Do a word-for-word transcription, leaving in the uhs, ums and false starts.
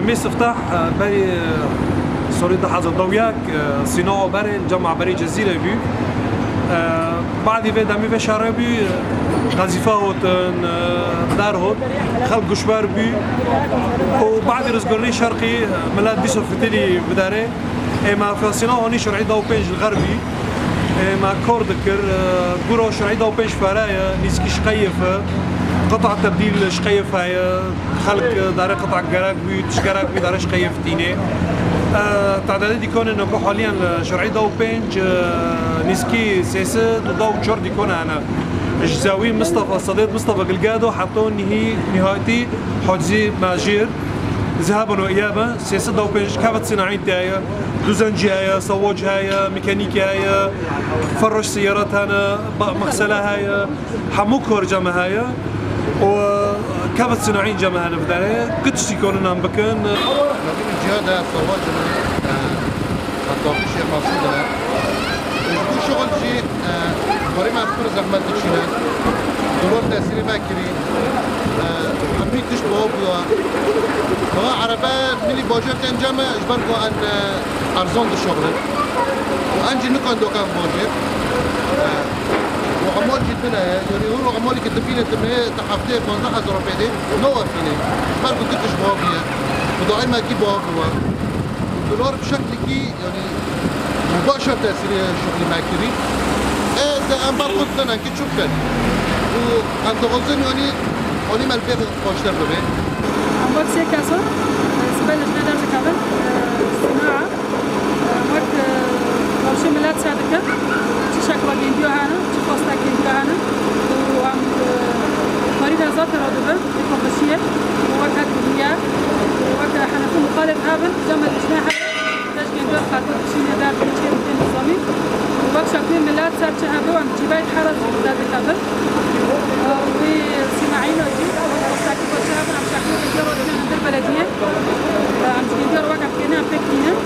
Mî Siftah, e, berî, e, sorî du hezar û yek, e, sîna berê li cem Meberê Cezîrê bû. E, badî vê demî vê şerê bû, e, qezîfe hotin, e, der hot, xelk guşber bû. Û badî rizgirnî şerqî, e, milet dîsa fitilî biderê. Ê me felsîna anî şerî da û pênc li xerbî. Ê me kor dikir, e, gura şerî da û pênc fere ye, nîskî şqeyif e, qita tebdîl şqeyif heye, xelk, e, dare qita gerek bû, tiş gerek bû, dare şqeyif tînê. E, tadadê dîkonê noko haliyen li şerî da û pênc, e, nîskî sê sed û da û çar dîkon hene. Ji zewî Mistefa, Sedêt Mistefa Gilgedo heta nihî, nihayetî Hacî Mejîr. Zehebin û iyabin, sê sed û pênc kevt sinayî te ye, duzencî heye, sewacî heye, mekanîkî heye, ferroş seyara tane, ba-, mexsele heye, hemû kor cem heye û kevt sinayî cem hene bi derê. Ku tiştî konin em bikin. Mevîn ciya de sewacî ne, e, heta bişê mefûd ne. Ji bo şixul jî, e, xwarê me pir zehmet dikişîne. Dolar tesîrê me kirî. E, hemî tişt baw bûye. Niha erebe milî bajêr tên cem e, ji ber ku en, e, erzan dişixulin. Û en jî nikan dokan bajêr. E, û emal jî tune ye. Yanî hûn û emalê ku dibîne tu mehê te heftê panzdeh hezar pê dê, nawefîne. Ji ber ku tu tişt baw bûye. Xwedayê me kî baw bûye. Dolar bi şeklekî, yanî, mubaşer tesîrê şixulê me kirî. E, de em ber xwe didin, em kî çûk kin. Û em dixwazin, yanî, alî me li pê baştir bibe. Em wek sê kesan, e, sibe li jinê derdikevin, e, sînaa, e, wek, e, rewşê milet ser dikin. Çi şekla gêndiya hene, çi xwesta gêndiya hene. Û em, e, karî de zafê radibin. Komşiyê, weke dîniye, weke Henefi muxalif hebin, cem lijne hebin, teşkîl dor xatir çînê der çê nizamî. Wek şeklê milet ser çi hebe, em cîbeyt hera zî derdikevin. Wê sînayîna jî, wek xwestakî xwe çi hebin, em şeklê vîdeo re dînin hundir belediyê. Em jî vîdeo re wek em kêne, em pêk tînin.